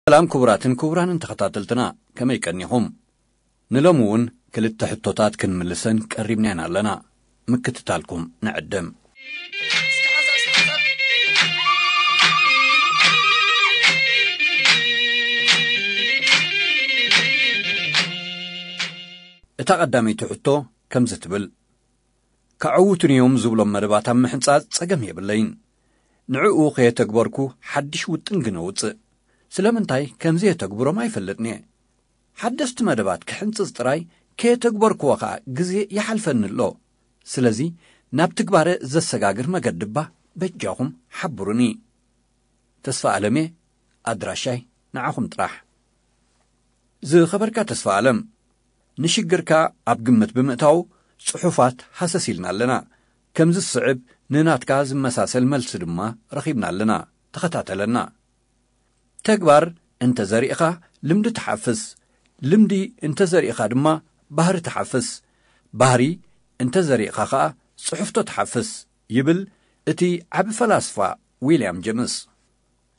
ሰላም ክቡራትን ክቡራንን ተኸታተልትና፣ ከመይ ቀኒኹም? ንሎሚ እውን ክልተ ሕቶታት ክንምልሰን ቀሪብና ኢና ኣለና። ምክትታልኩም ንዕድም። እታ ቀዳመይቲ ሕቶ ከምዚ ትብል፣ ከዐውቱኒ እዮም ዝብሎም መደባት ኣብ ምሕንጻጽ ጸገም የብለይን። ንዕኡ ከየተግበርኩ ሓድሽ ውጥን ግን እውጽእ። ስለምንታይ ከምዚ የተግብሮም ኣይፈልጥን እየ። ሓደስቲ መደባት ክሕንጽጽ ጥራይ ከየተግበርክዎ ኸኣ ግዜ ይሓልፈኒ ኣሎ። ስለዚ ናብ ትግባረ ዘሰጋግር መገዲ እባ በጃኹም ሓብሩኒ። ተስፋ ኣለምየ፣ ኣድራሻይ ንዓኹም ጥራሕ። ዝኸበርካ ተስፋ ኣለም፣ ንሽግርካ ኣብ ግምት ብምእታው ጽሑፋት ሃሰስ ኢልና ኣለና። ከምዚ ዝስዕብ ንናትካ ዝመሳሰል መልሲ ድማ ረኺብና ኣለና። ተኸታተለና። ተግባር እንተ ዘሪእኻ ልምዲ ትሓፍስ፣ ልምዲ እንተ ዘሪእኻ ድማ ባህሪ ትሓፍስ፣ ባህሪ እንተ ዘሪእኻ ኸኣ ጽሑፍቶ ትሓፍስ ይብል እቲ ዓቢ ፈላስፋ ዊልያም ጀምስ።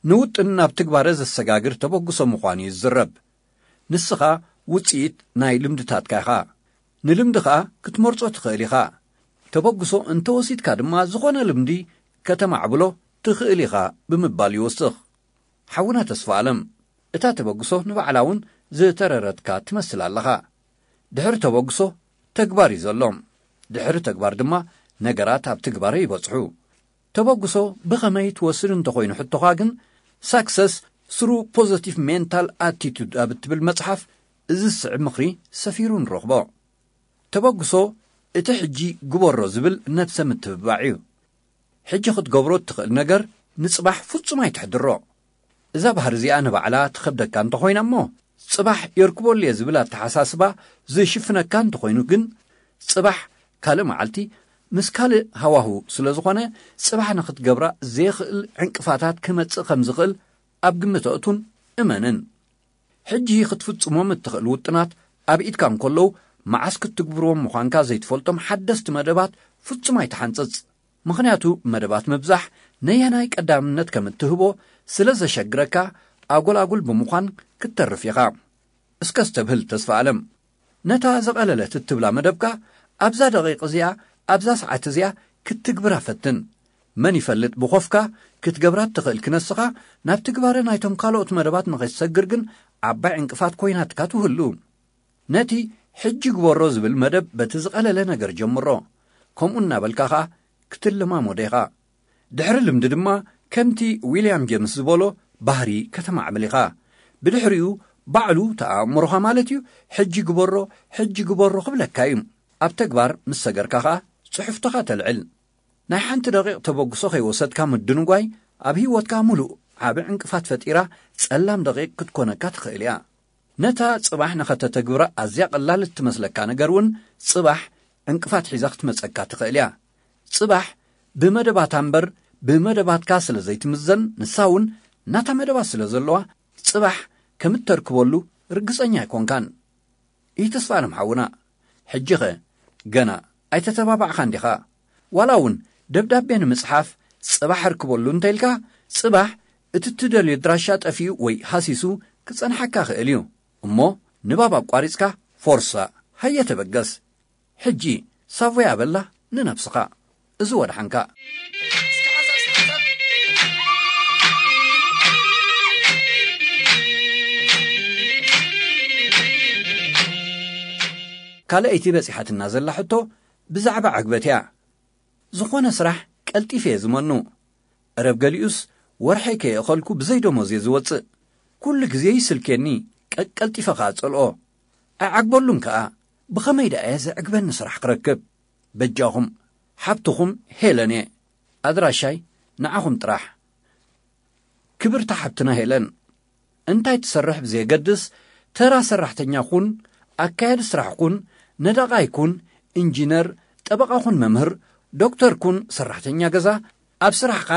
ንውጥን ናብ ትግባረ ዘሰጋግር ተበግሶ ምዃኑ እዩ ዝዝረብ። ንስኻ ውጽኢት ናይ ልምድታትካ ኢኻ። ንልምዲ ኸኣ ክትመርጾ ትኽእል ኢኻ። ተበግሶ እንተወሲድካ ድማ ዝኾነ ልምዲ ከተማዕብሎ ትኽእል ኢኻ ብምባል ይወስኽ። ሓውና ተስፋ ኣለም፣ እታ ተበግሶ ንባዕላ እውን ዝተረረትካ ትመስል ኣለኻ። ድሕሪ ተበግሶ ተግባር እዩ ዘሎ። ድሕሪ ተግባር ድማ ነገራት ኣብ ትግባረ ይበጽሑ። ተበግሶ ብኸመይ ትወስድ እንተኾይኑ ሕቶኻ ግን፣ ሳክሰስ ስሩ ፖዘቲቭ ሜንታል ኣቲቱድ ኣብ እትብል መጽሓፍ እዚ ዝስዕብ ምኽሪ ሰፊሩ ንረኽቦ። ተበግሶ እቲ ሕጂ ግበሮ ዝብል ነብሰ ምትብባዕ እዩ። ሕጂ ክትገብሮ እትኽእል ነገር ንጽባሕ ፍጹም ኣይትሕድሮ። እዛ ባህሪ እዚኣ ንባዕላ ትኸብደካ እንተኾይና እሞ፣ ጽባሕ የርክበሉ እየ ዝብል ኣተሓሳስባ ዝሽፍነካ እንተኾይኑ ግን፣ ጽባሕ ካልእ መዓልቲ ምስ ካልእ ሃዋህው ስለ ዝኾነ፣ ጽባሕ ንኽትገብራ ዘየኽእል ዕንቅፋታት ክመጽእ ከም ዝኽእል ኣብ ግምት ኣእቱን እመንን። ሕጂ ክትፍጽሞም እትኽእል ውጥናት ኣብ ኢድካ እንከለዉ፣ መዓስ ክትትግብርዎም ምዃንካ ዘይትፈልጦም ሓደስቲ መደባት ፍጹም ኣይትሓንጽጽ። ምኽንያቱ መደባት ምብዛሕ ነየናይ ቀዳምነት ከም እትህቦ ስለ ዘሸግረካ፣ ኣጎል ኣጉል ብምዃን ክትተርፍ ኢኻ። እስከ ኣስተብህል ተስፋ ኣለም። ነታ ዝቐለለት እትብላ መደብካ ኣብዛ ደቂቕ እዚኣ፣ ኣብዛ ሰዓት እዚኣ ክትትግብራ ፈትን። መን ይፈልጥ ብኾፍካ ክትገብራ እትኽእል ክነስኻ ናብ ትግባረ ናይቶም ካልኦት መደባት ንኸይትሰግር ግን ዓባይ ዕንቅፋት ኮይናትካ ትህሉ። ነቲ ሕጂ ግበሮ ዝብል መደብ በቲ ዝቐለለ ነገር ጀምሮ። ከምኡ እናበልካ ኸኣ ክትለማመዶ ኢኻ። ድሕሪ ልምዲ ድማ ከምቲ ዊልያም ጀምስ ዝበሎ ባህሪ ከተማዕብል ኢኻ። ብድሕሪኡ ባዕሉ ተኣእምሮኻ ማለት እዩ፣ "ሕጂ ግበሮ፣ ሕጂ ግበሮ" ክብለካ እዩ። ኣብ ተግባር ምስ ሰገርካ ኸኣ ጽሑፍቶኻ ተልዕል። ናይ ሓንቲ ደቂቕ ተበግሶ ከይወሰድካ ምድንጓይ ኣብ ህይወትካ ምሉእ ዓቢ ዕንቅፋት ፈጢራ ጸላም ደቂቕ ክትኮነካ ትኽእል እያ። ነታ ጽባሕ ንኸተተግብራ ኣዝያ ቀላል እትመስለካ ነገር እውን ጽባሕ ዕንቅፋት ሒዛ ክትመጸካ ትኽእል እያ። ጽባሕ ብመደባታ እምበር ብመደባትካ ስለ ዘይትምዘን፣ ንሳ እውን ናታ መደባት ስለ ዘለዋ፣ ጽባሕ ከም እተርክበሉ ርግጸኛ ኣይኮንካን። ይተስፋ ኣለም ሓውና፣ ሕጂኸ ገና ኣይተተባባዕኻን ዲኻ? ዋላ እውን ደብዳቤ ንምጽሓፍ ጽባሕ እርክበሉ እንተ ኢልካ፣ ጽባሕ እቲ እትደልዮ ኣድራሻ ጠፊኡ ወይ ሃሲሱ ክጸንሓካ ክእል እዩ። እሞ ንባብ ኣቋሪጽካ ፎርሳ፣ ሃየ ተበገስ። ሕጂ ሳቮያ በላ ንነብስኻ። እዚ ወድሓንካ። ካልኣይቲ በጺሓትና ዘላ ሕቶ ብዛዕባ ዕግበት እያ። ዝኾነ ስራሕ ቀልጢፈ እየ ዝመኑ። ረብ ገሊኡስ ወርሐይ ከየእኸልኩ ብዘይ ደሞዝ እየ ዝወጽእ። ኩሉ ግዜ ይስልኬኒ፣ ቀቀልጢፈ ከኣ ጸልኦ። ኣይዓግበሉን ከኣ። ብኸመይ ደኣ እየ ዘዕግበኒ ስራሕ ክረክብ? በጃኹም፣ ሓብትኹም ሄለን እየ። ኣድራሻይ ንዓኹም ጥራሕ። ክብርቲ ሓብትና ሄለን፣ እንታይ ትሰርሕ ብዘየገድስ፣ ተራ ሰራሕተኛ ኩን፣ ኣካያዲ ስራሕ ኩን፣ ነዳቓይ ኩን፣ ኢንጂነር፣ ጠበቓ ኩን፣ መምህር፣ ዶክተር ኩን፣ ሰራሕተኛ ገዛ፣ ኣብ ስራሕኻ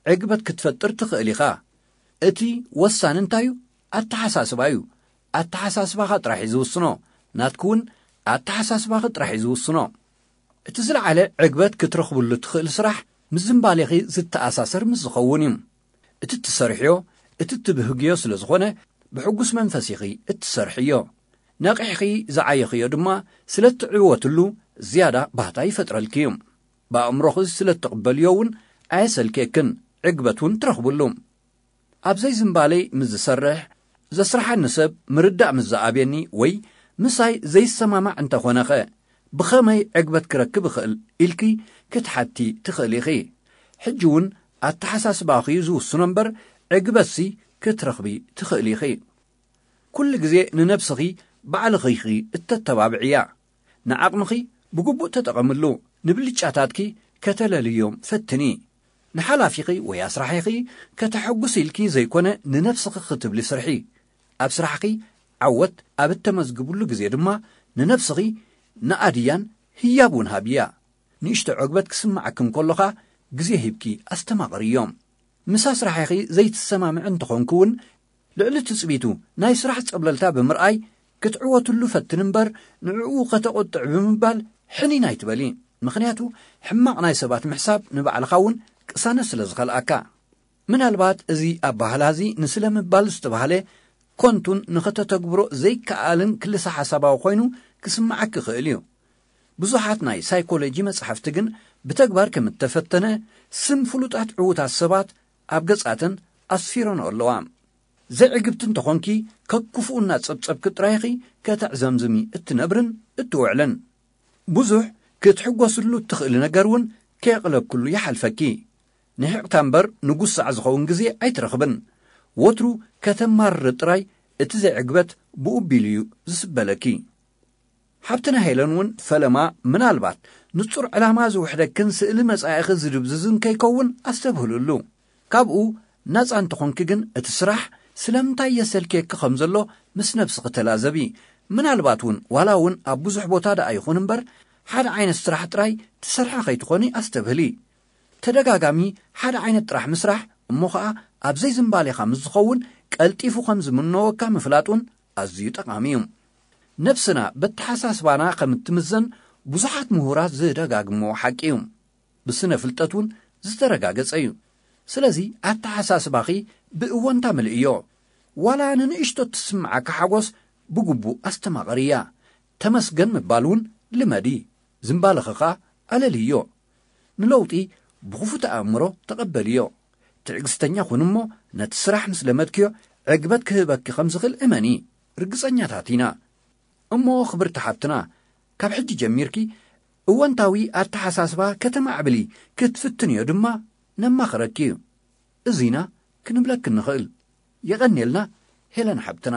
ዕግበት ክትፈጥር ትኽእል ኢኻ። እቲ ወሳኒ እንታይ እዩ? ኣተሓሳስባ እዩ። ኣተሓሳስባኻ ጥራሕ እዩ ዝውስኖ። ናትኪ እውን ኣተሓሳስባኺ ጥራሕ እዩ ዝውስኖ። እቲ ዝለዓለ ዕግበት ክትረኽብሉ ትኽእል ስራሕ ምስ ዝንባሌኺ ዝተኣሳሰር ምስ ዝኸውን እዩ። እቲ እትሰርሕዮ፣ እቲ እትብህግዮ ስለ ዝኾነ፣ ብሕጉስ መንፈስ ኢኺ እትሰርሕዮ። ነቒሕኺ ዝዓየኽዮ ድማ ስለ እትዕወትሉ ዝያዳ ባህታ ይፈጥረልኪ እዩ። ብኣእምሮኺ ስለ እትቕበልዮ እውን ኣየሰልክየክን፣ ዕግበት እውን ትረኽብሉ። ኣብ ዘይዝምባለይ ምስ ዝሰርሕ፣ ዘስርሓኒ ሰብ ምርዳእ ምስ ዝኣብየኒ ወይ ምሳይ ዘይሰማማዕ እንተኾነኸ፣ ብኸመይ ዕግበት ክረክብ እኽእል ኢልኪ ክትሓቲ ትኽእሊ ኢኺ። ሕጂ እውን ኣተሓሳስባኺ እዩ ዝውስኖ እምበር፣ ዕግበትሲ ክትረኽቢ ትኽእሊ ኢኺ። ኩሉ ግዜ ንነብስኺ ባዕልኺ ኢኺ እተተባብዕያ። ንዓቕምኺ ብግቡእ ተጠቐምሉ። ንብልጫታትኪ ከተለልዮም ፈትኒ። ንሓላፊኺ ወይ ኣስራሒኺ ከተሐጉስ ኢልኪ ዘይኮነ፣ ንነብስኺ ክትብሊ ስርሒ። ኣብ ስራሕኺ ዓወት ኣብ እተመዝግብሉ ግዜ ድማ ንነብስኺ ንኣድያን ህያብ እውን ሃብያ። ንእሽቶ ዕግበት ክስምዓኪ እንከሎኻ ግዜ ሂብኪ ኣስተማቕርዮም። ምስ ኣስራሒኺ ዘይትሰማምዒ እንተኾንኪ እውን፣ ልዕሊ ትጽቢቱ ናይ ስራሕ ጸብለልታ ብምርኣይ ክትዕወትሉ ፈትን እምበር፣ ንዕኡ ከተቑጥዕ ብምባል ሕኒን ኣይትበሊ። ምኽንያቱ፣ ሕማቕ ናይ ሰባት ምሕሳብ ንባዕልኻ እውን ቅሳነት ስለ ዝኸልኣካ። ምናልባት እዚ ኣበሃህላ እዚ ንስለ ምባል ዝተባህለ ኮንቱን ንኸተተግብሮ ዘይከኣልን ክልሰ ሓሳባዊ ኮይኑ ክስምዓኪ ይኽእል እዩ። ብዙሓት ናይ ሳይኮሎጂ መጻሕፍቲ ግን ብተግባር ከም እተፈተነ ስም ፍሉጣት ዕዉታት ሰባት ኣብ ገጻተን ኣስፊረንኦ ኣለዋ። ዘይዕግብቲ እንተኾንኪ፣ ከክፉኡ እናጸብጸብኪ ጥራይኺ ከተዕዘምዝሚ እትነብርን እትውዕልን። ብዙሕ ክትሕጎስሉ እትኽእሊ ነገር እውን ከየቕለብክሉ ይሓልፈኪ። ንሕቕታ እምበር ንጉሳዕ ዝኸውን ግዜ ኣይትረኽብን። ወትሩ ከተማርሪ ጥራይ፣ እቲ ዘይዕግበት ብኡ ቢሉ እዩ ዝስበለኪ። ሓብትና ሄለን እውን ፈለማ ምናልባት ንጹር ዕላማ ዝውሕደክን ስእሊ መጻኢኺ ዝድብዝዝን ከይከውን ኣስተብህልሉ። ካብኡ ናጻ እንተኾንኪ ግን እቲ ስራሕ ስለምንታይ የሰልክየኪ ከም ዘሎ ምስ ነብስኺ ተላዘቢ። ምናልባት እውን ዋላ እውን ኣብ ብዙሕ ቦታ ደኣ ይኹን እምበር ሓደ ዓይነት ስራሕ ጥራይ ትሰርሒ ከይትኾኒ ኣስተብህሊ። ተደጋጋሚ ሓደ ዓይነት ጥራሕ ምስራሕ እሞ ኸኣ ኣብ ዘይዝምባሌኻ ምስ ዝኸውን ቀልጢፉ ከም ዝምነወካ ምፍላጥ እውን ኣዝዩ ጠቓሚ እዩ። ነብስና በተሓሳስባና ከም እትምዘን ብዙሓት ምሁራት ዝደጋግምዎ ሓቂ እዩ። ብስነ ፍልጠት እውን ዝተረጋገጸ እዩ። ስለዚ ኣተሓሳስባኺ ብእወንታ ምልእዮ። ዋላ ንንእሽቶ እትስምዓካ ሓጎስ ብግቡእ ኣስተማቕርያ። ተመስገን ምባል እውን ልመዲ። ዝምባለኺ ኸኣ ኣለልዮ። ንለውጢ ብኽፉት ኣእምሮ ተቐበልዮ። ትዕግስተኛ ኩን እሞ ነቲ ስራሕ ምስ ለመድክዮ ዕግበት ክህበኪ ከም ዝኽእል እመኒ። ርግጸኛታት ኢና። እሞ ክብርቲ ሓብትና፣ ካብ ሕጂ ጀሚርኪ እወንታዊ ኣተሓሳስባ ከተማዕብሊ ክትፍትንዮ ድማ ነማኽረኪ እዩ። እዚና ክንብለኪ ንኽእል። የቐንየልና ሄለን ሓብትና።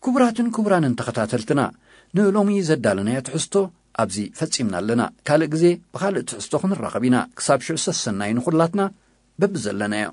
ክቡራትን ክቡራንን ተኸታተልትና፣ ንሎሚ ዘዳለናዮ ትሕዝቶ ኣብዚ ፈጺምና ኣለና። ካልእ ግዜ ብኻልእ ትሕዝቶ ክንራኸብ ኢና። ክሳብ ሽዑ ሰሰናዩ ንኹላትና በብዘለናዮ።